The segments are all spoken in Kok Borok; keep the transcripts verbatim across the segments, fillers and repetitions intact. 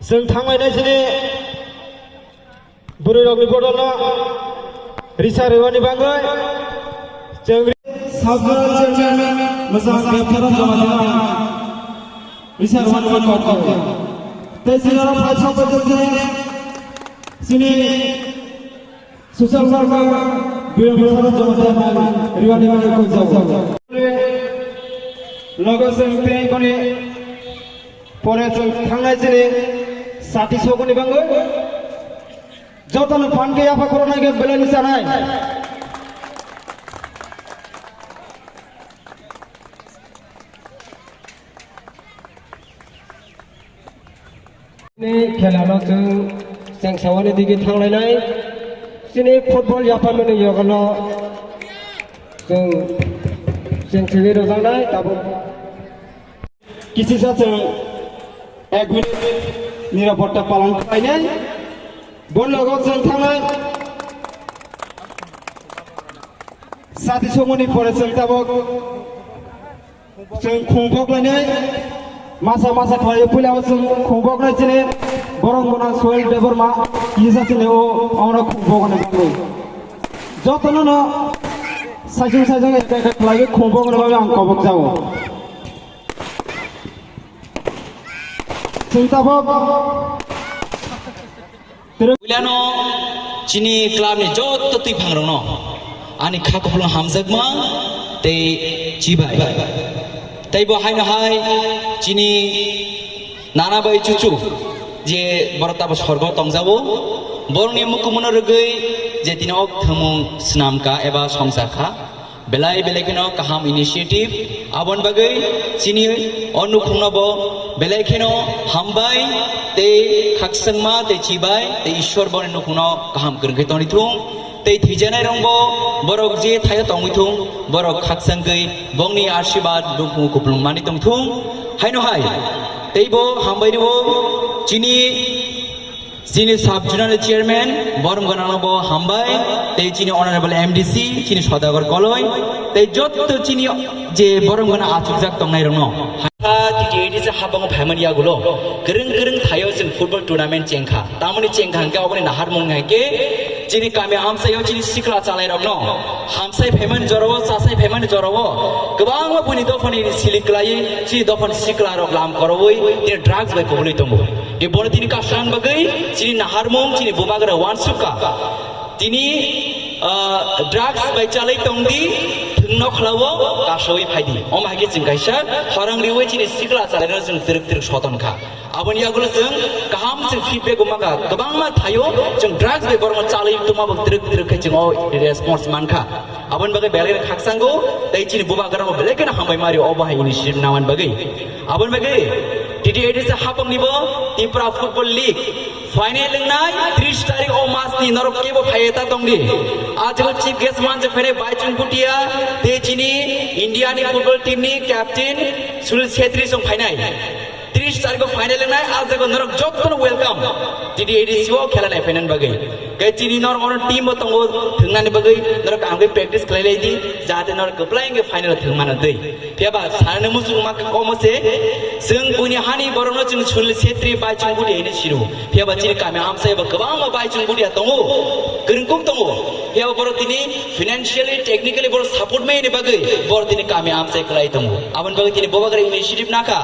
Chwng thanglainai sini bwrwi rokni bodol no risa rwani bangwi chwng Sub-zonal chairman mwchang Bepharan Jamatia risa rwani kok kok. Tei sini oro phai sok bai jodi sini social worker Bepharan Jamatia rwani kok kok. Logo chwng tei koni pore chwng thangnai sini sati sokoni bangwi. Jotono phan khe yapha khoroknai khe belai ni chanai. Ni khela no chwng chengsa wani digi thanglainai. Chini football yapharmani yogano chwng chengsa rwjaknai tabuk. Kisisa chwng ek minute nirapotta palon khlainai. Bon logo chwng thangnai. Sati songmani pore chwng tabuk chwng khung boklainai. Masa masa khlaiwi puila o chwng khung boknai chini borok gwnang Soil Debbarma kisa chini o ongno khung boknai bagwi. Jotono no saisung saisung eka eka khlaiwi khung boknai bagwi ang kobok jago. Chwng tabuk Puilano chini club ni joto twiphang rokno ani kha kupulung hamjakma tei chibai. Tei bo haino hai chini nana bai chuchu je borok tabo sorgo tongjao, borokni mukumuno rwgwi je tini ok thwngmung swnamkha eba songchakha. Belai belai kheno kaham initiative, aboni bagwi chini o nukhungno bo belai kheno hambai tei khakchangma tei chibai tei Ishwar boni nukhungno kaham kwrwngkhe tongwi thung tei thwijanai rokbo borok je thaio tongwi thung, borok khakchangwi bongni ashirbad nukhung kupulung mani tong thung. Haino hai tei bo hambai rwo chini Chini sub zonal chairman borom gwnangno bo hambai, tei chini honorable M D C, chini Sodagar Koloi, tei jotto chini je borom gwnang achukjak tongnai rokno. Ha T T A D C habango phaimani yagulo, kwrwng kwrwng thaio chwng football tournament chengkha. Tamoni chengkha hwnkhe oboni naharmung hwnkhe chini kami amchaio chini sikla chalai rokno. Hamsai phaimani jorao, chasai phaimani jorao, kwbangma buini dophani silik kwlaiwi, chini dophani sikla rok lam korowi, tini drugs bai kubului tongo. Tei bono tini kasran bagwi, chini naharmung, chini bubagra wansukha. Tini, ah, drugs bai chalai tongdi, thwngno khlawo, kasawi phaidi. Omo hai khe chwng kaisa khorang riwi chini sikla chalaino chwng twrwk twrwk soton kha. Aboni yagulo chwng kaham chwng feedback bo mankha, kwbangma thaio chwng drugs bai borokno chalwi tongma bo twrwk twrwk khe chwng o response mankha. Aboni bagwi belai kheno khakchango, tei chini bubagrano belai kheno hambai mari obo hai initiative namani bagwi. Aboni bagwi T T A D C hapangni bo Tripura Football League final wngnai tris tarik o mas ni norok kebo phaiya ta tongdi. Ah jaga chief guest manjak phainai Baichung Bhutia tei chini India ni football team ni captain Sunil Chhetri song phainai. Tris tarikho final wngnai, ah jaga norok jotono welcome. T T A D C o khela nai phainani bagwi. Khe chini norok ono team bo tongo thwngnani bagwi, norok kaham khe practice khlai lai di, jahate norok kwplai wngkhe final thwng mano twi. Phiya ba sanani muchung ma komo se, chwng buini hani borokno chwng Sunil Chhetri bai chwng budi hini siro. Phiya ba chini kami amchai bo kwbangma bai chwng budi tongo, kwrwngkuk tongo. Phiya ba borok tini financially, technically borok support mai ni bagwi borok tini kami amchai khlai tongo. Aboni bagwi tini bubagra initiative nakha.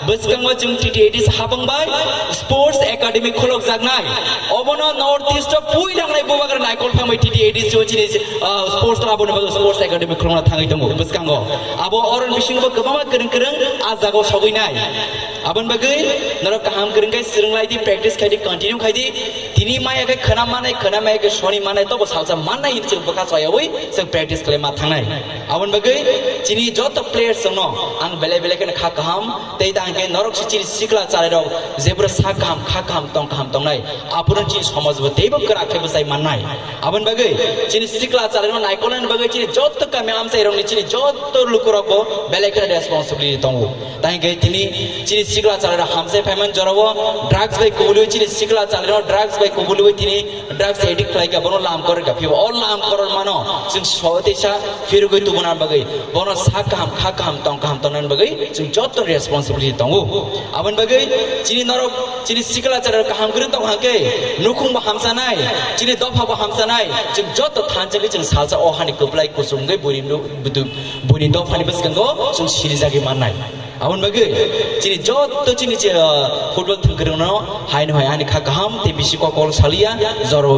Bwskango chwng T T A D C hapang bai sports academy khulokjaknai. Obono North East o puila wngnai bubagra naikol thangbai T T A D C o chini, ah, sports aboni bagwi sports academy khulokna thangwi tongo bwskango. Abo oroni bisingo bo kwbangma kwrwng kwrwng ah jagao sogwi nai. Aboni bagwi norok kaham kwrwng khe swrwng lai di, practice khai di, continue khai di. Tini maya khe khwna manai, khwna maya khe soni manai, tobo salsa mannai hinwi chwng bwkha chayawi chwng practice khlai ma thangnai. Aboni bagwi chini joto players rokno ang belai belai kheno kha kaham, tei tang khe norok se chini sikla chalairok jebra sak kaham, kha kaham, tong kaham tongnai. Aphuru chini somaj bo teibo kwrak khe bwchai mannai. Aboni bagwi chini sikla chalairokno naikolnani bagwi chini joto kami amchairokni chini joto lukurokbo belai kheno responsibility tongo. Tang khe tini chini sikla chalairok hamsai man jorao drugs bai kubulwi chini sikla chalino drugs bai kubulwi tini drugs addict khlaika, bono lam kororka. Phibo o lam koror mano chwng so teisa phirugwi tubuna bagwi, bono sak kaham, kha kaham, tong kaham tongna bagwi chwng joto responsibility tongo. Aboni bagwi chini norok, chini sikla chalirok kaham kwrwng tong hangke nukhung bo hamsanai, chini dopha bo hamsanai, chwng joto thansa khe chwng salsa o hani kwplai kusum wngwi buini, buini dophani bwskango chwng sirijagwi mannai. Aboni bagwi chini joto chini che, ah, football thwngkwrwngno haino hai ani kha kaham tei bisi kokol saliya, joro